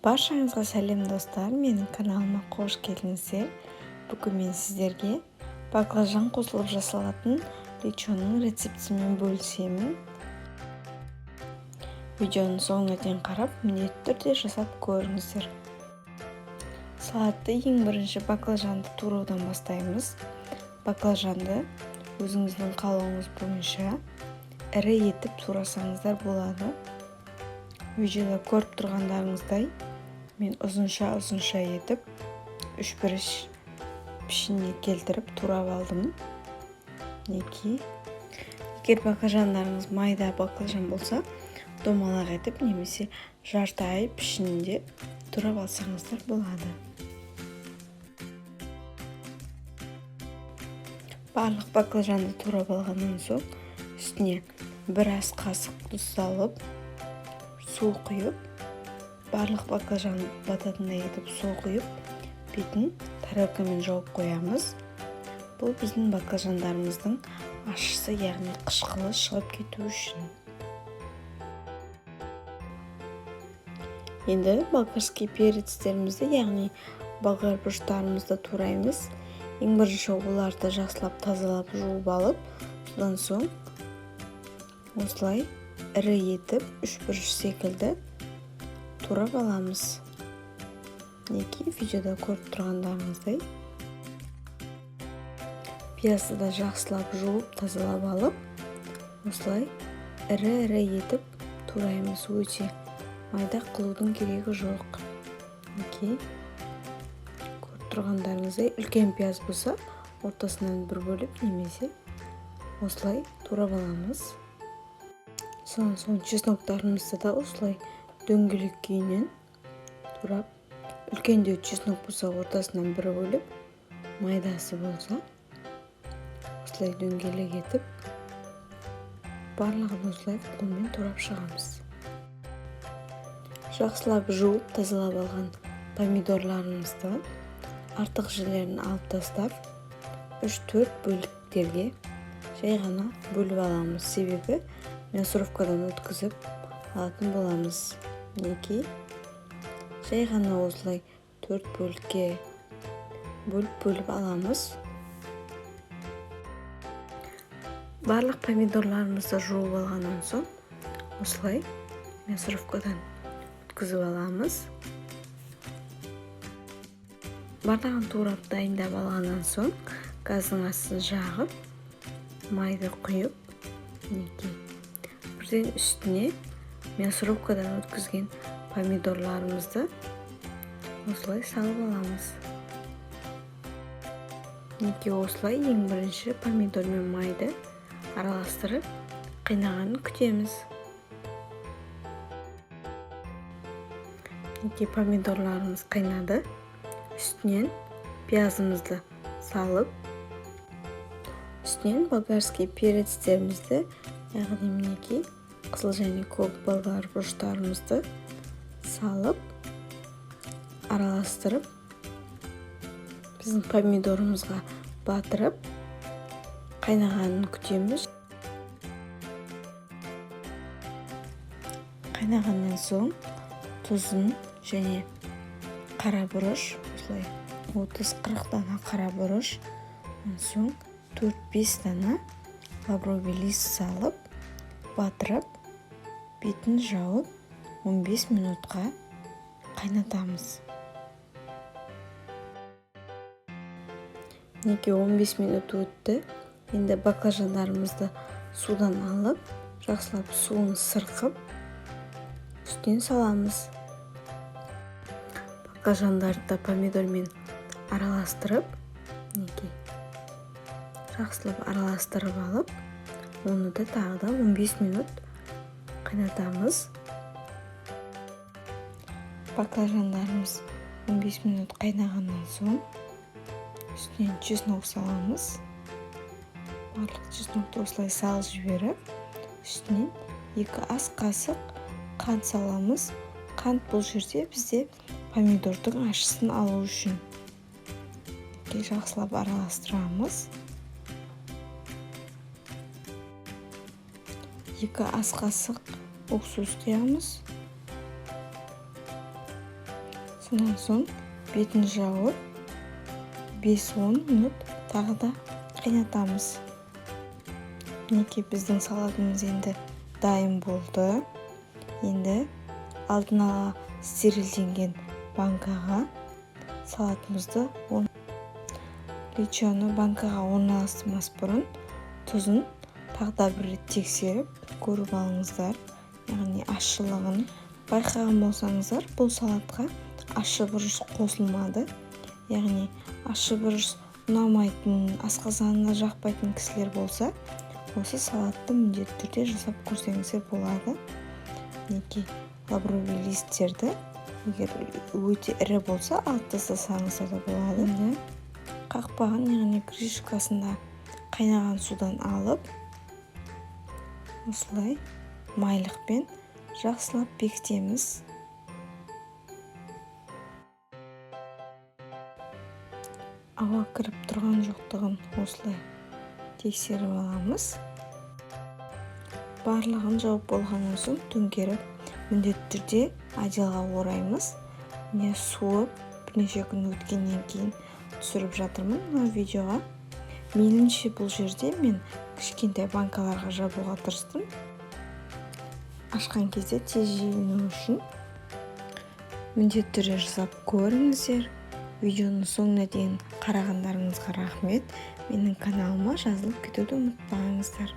Баршаңызға сәлем, достар! Менің каналыма қош келдіңіздер. Бүгін мен сіздерге баклажан қосылып жасалатын лечоның рецептімен бөлісемін. Видеоның соңына дейін қарап, міндетті түрде жасап көріңіздер. Салатты ең бірінші баклажанды тураудан бастаймыз. Баклажанды өзіңіздің қалауыңыз бойынша ірі етіп турасаңыздар болады. Видеода көріп тұрғандарыңыздай, мен ұзынша-ұзынша етіп үшбұрыш пішініне келтіріп турап алдым. Мінекей, егер баклажандарыңыз майда баклажан болса, домалақ етіп немесе жарты ай пішінінде турап алсаңыздар болады. Барлық баклажанды турап алғаннан соң үстіне бір ас қасық тұз салып, су құйып, барлық баклажан бататындай етіп су құйып, бетін тарелкамен жауып қоямыз. Бұл біздің баклажандарымыздың ащысы, яғни қышқылы шығып кету үшін. Енді болгарский перецтерімізді, яғни болгар бұрыштарымызды тураймыз. Ең бірінші оларды жақсылап тазалап жуып алып, содан соң осылай ірі етіп үшбұрыш секілді турап аламыз. Мінекей, видеода көріп тұрғандарыңыздай. Пиязды да жақсылап жуып тазалап алып, осылай ірі-ірі етіп тураймыз. Өте майда қылудың керегі жоқ. Мінекей, көріп тұрғандарыңыздай, үлкен пияз болса ортасынан бір бөліп немесе осылай турап аламыз. Содан соң чесноктарымызды да осылай дөңгелек күйінен турап, үлкендеу чеснок болса ортасынан бір бөліп, майдасы болса осылай дөңгелек етіп, барлығын осылай қолмен турап шығамыз. Жақсылап жуып тазалап алған помидорларымызды артық жерлерін алып тастап, 3-4 бөліктерге жай ғана бөліп аламыз. Себебі мясорубкадан өткізіп алатын боламыз. Мінекей, жай ғана осылай 4 бөлікке бөліп-бөліп аламыз. Барлық помидорларымызды жуып алғаннан соң осылай мясорубкадан өткізіп аламыз. Барлығын турап дайындап алғаннан соң газдың астын жағып, майды құйып, мінекей, бірден үстіне мясорубкадан өткізген помидорларымызды осылай салып аламыз. Мінекей, осылай ең бірінші помидор мен майды араластырып қайнағанын күтеміз. Мінекей, помидорларымыз қайнады. Үстінен пиязымызды салып, үстінен болгарский перецтерімізді, яғни мінекей қызыл және көк болгар бұрыштарымызды салып, араластырып, біздің помидорымызға батырып, қайнағанын күтеміз. Қайнағаннан соң тұзын және қара бұрыш, осылай 30-40 дана қара бұрыш, онан соң 4-5 дана лавровый лист салып, батырып, бетін жауып 15 минутқа қайнатамыз. Мінекей, 15 минут өтті. Енді баклажандарымызды судан алып, жақсылап суын сырқып, үстінен саламыз. Баклажандарды да помидормен араластырып, мінекей, жақсылап араластырып алып, оны да тағы да 15 минут қайнатамыз. Баклажандарымыз 15 минут қайнағаннан соң үстінен чеснок саламыз. Барлық чеснокты осылай салып жіберіп, үстінен 2 ас қасық қант саламыз. Қант бұл жерде бізде помидордың ащысын алу үшін. Жақсылап араластырамыз. 2 ас қасық уксус құямыз. Сонан соң бетін жауып, 5-10 минут тағы да қайнатамыз. Мінекей, біздің салатымыз енді дайын болды. Енді алдын ала стерилденген банкаға салатымызды. Лечоны банкаға орналастырмас бұрын тұзын тағы да бір рет тексеріп көріп алыңыздар, яғни ащылығын. Байқаған болсаңыздар, бұл салатқа ащы бұрыш қосылмады. Яғни ащы бұрыш ұнамайтын, асқазанына жақпайтын кісілер болса, осы салатты міндетті түрде жасап көрсеңіздер болады. Мінекей, лавровый листтерді егер өте ірі болса, алып тастасаңыздар да болады. Енді қақпағын, яғни крышкасында қайнаған судан алып, осылай майлықпен жақсылап бекітеміз. Ауа кіріп тұрған жоқтығын осылай тексеріп аламыз. Барлығын жауып болғаннан соң төңкеріп, міндетті түрде одеялға ораймыз. Міне, суып, бірнеше күн өткеннен кейін түсіріп жатырмын мына видеоға. Мейлінше бұл жерде мен кішкентай банкаларға жабуға тырыстым, ашқан кезде тез желіну үшін. Міндетті түрде жасап көріңіздер. Видеоның соңына дейін қарағандарыңызға рахмет. Менің каналыма жазылып кетуді ұмытпаңыздар.